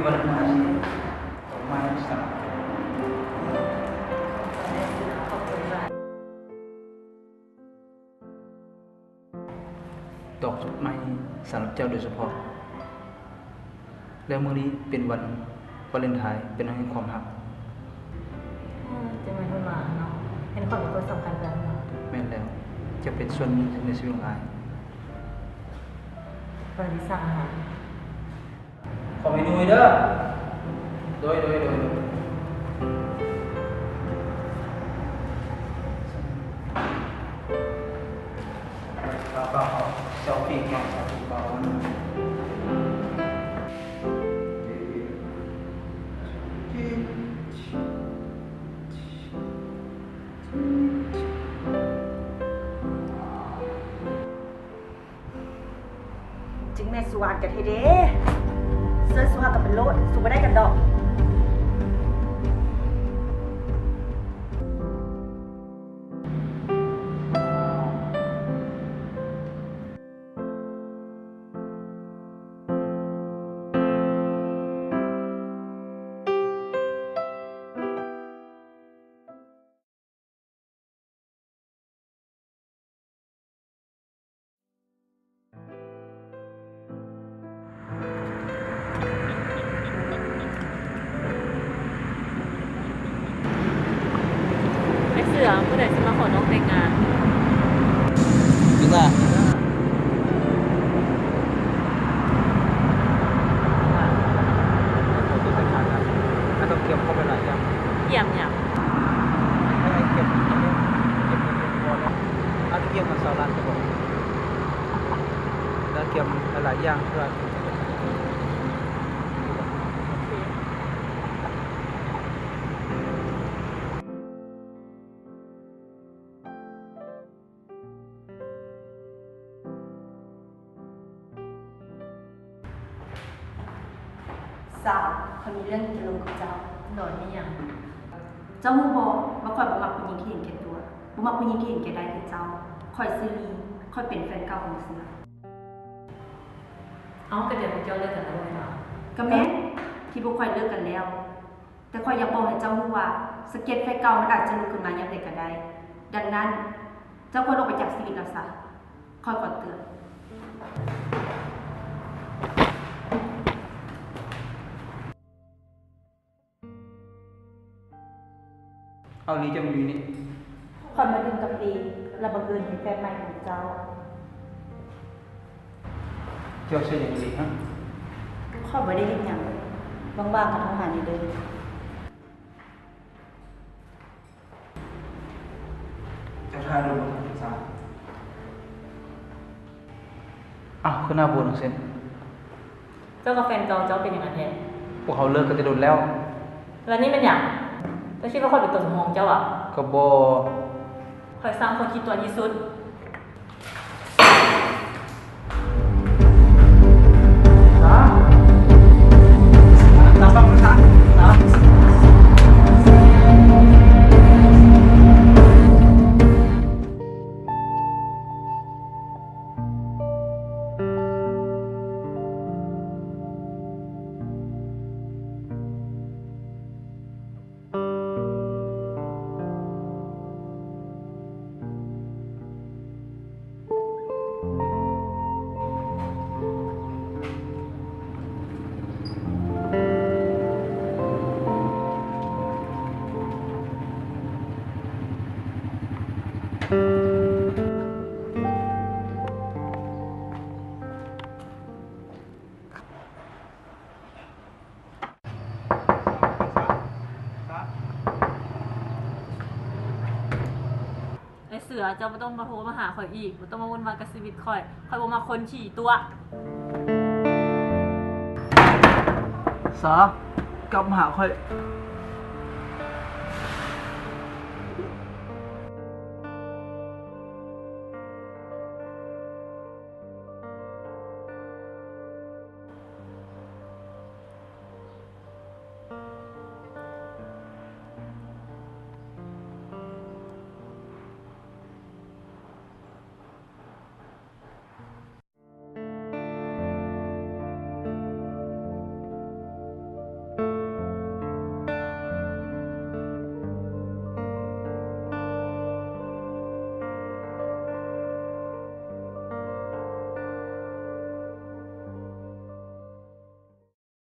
ວັນມາຊີ ດອກໄມ້ສຳລັບ ດອກໄມ້ສຳລັບເຈົ້າໂດຍສະເພາະ. ແລ້ວມື້ນີ້ເປັນວັນວາເລັນທາຍ ເປັນວັນແຫ່ງຄວາມຮັກ. ອືມ ຈັ່ງແມ່ນເພິ່ນວ່າເນາະ, ເຫັນຂ້ອຍເປັນຄົນສຳຄັນແບບນັ້ນເນາະ. ແມ່ນແລ້ວ, ເຈົ້າເປັນສ່ວນໜຶ່ງໃນຊີວິດຂອງອ້າຍ. ຂ້ອຍຊິສັ່ງອາຫານ. ຂໍເມນູເດີ້. ໂດຍ ໂດຍ ໂດຍ. ຈຶ່ງແມ່ນສຸວານກັນແທ້ເດ້. ເຊີນສຸວານກັນໄປໂລດ, ສຸບໍ່ໄດ້ກັນດອກ. ອ້າຍເສືອ, ຜູ້ໃດຊິມາຂໍນ້ອງແຕ່ງງານ? ຢູ່ລະ. ຕ້ອງກຽມເຂົ້າໄປຫຼາຍຢ່າງ. ກຽມຫຍັງ? ໃຫ້ ໃຫ້ກຽມ ກຽມເງິນພໍແລ້ວ. ອາດກຽມມາຊາວລ້ານກະບອກ ແລ້ວກຽມຫຼາຍໆຢ່າງເພື່ອ ໂອເຄ. ສາວ, ຂ້ອຍມີເລື່ອງຈະລົມກັບເຈົ້າ. ໂດຍ, ມີຫຍັງ? ເຈົ້າຮູ້ບໍ່ວ່າຂ້ອຍບໍ່ມັກຜູ້ຍິງທີ່ເຫັນແກ່ຕົວ, ບໍ່ມັກຜູ້ຍິງທີ່ເຫັນແກ່ໄດ້ຄືເຈົ້າ. ຂ້ອຍຊື່ລີ, ຂ້ອຍເປັນແຟນເກົ່າຂອງເສືອ. ເອົ້າ, ກະດຽວພວກເຈົ້າເລີກກັນແລ້ວບໍ່ແມ່ນຫວາ? ກະແມ່ນ, ທີ່ພວກຂ້ອຍເລີກກັນແລ້ວ. ແຕ່ຂ້ອຍຢາກບອກໃຫ້ເຈົ້າຮູ້ວ່າ ສະເກັດໄຟເກົ່າມັນອາດຈະລຸກຂຶ້ນມາຍາມໃດກະໄດ້. ດັ່ງນັ້ນ, ເຈົ້າຄວນອອກໄປຈາກຊີວິດລາວຊະ. ຂ້ອຍຂໍເຕືອນ. ເອົາລີເຈົ້າມາຢູ່ນີ້. ຂ້ອຍມາຫຼິ້ນກັບລີ ແລະ ບັງເອີນເຫັນແຟນໃໝ່ຂອງເຈົ້າ. ເຈົ້າຊື່ຫຍັງລີ? ຮະ? ຂ້ອຍບໍ່ໄດ້ເຮັດຫຍັງ. ວ່າງໆກະໂທຫາແດ່ເດີ້. ເຈົ້າຖ້າດົນບໍ່ທັນສາ. ອ້າວ ຄືໜ້າບວມຈັ່ງຊັ້ນ? ເຈົ້າກັບແຟນເກົ່າເຈົ້າເປັນຫຍັງກັນແທ້? ພວກເຮົາເລີກກັນແຕ່ດົນແລ້ວ. ແລ້ວນີ້ແມ່ນຫຍັງ? ເຈົ້າຄິດວ່າຂ້ອຍເປັນຕົວສຳຮອງເຈົ້າຫວາ? ກະບໍ່. ຂ້ອຍຊັງຄົນຂີ້ຕົວະທີ່ສຸດ. ໄອ້ເສືອ, ເຈົ້າບໍ່ຕ້ອງມາໂທມາຫາຂ້ອຍອີກ, ບໍ່ຕ້ອງມາວຸ່ນວາຍກັບຊີວິດຂ້ອຍ. ຂ້ອຍບໍ່ມັກຄົນຂີ້ຕົວະ. ສາ, ກັບມາຫາຂ້ອຍ.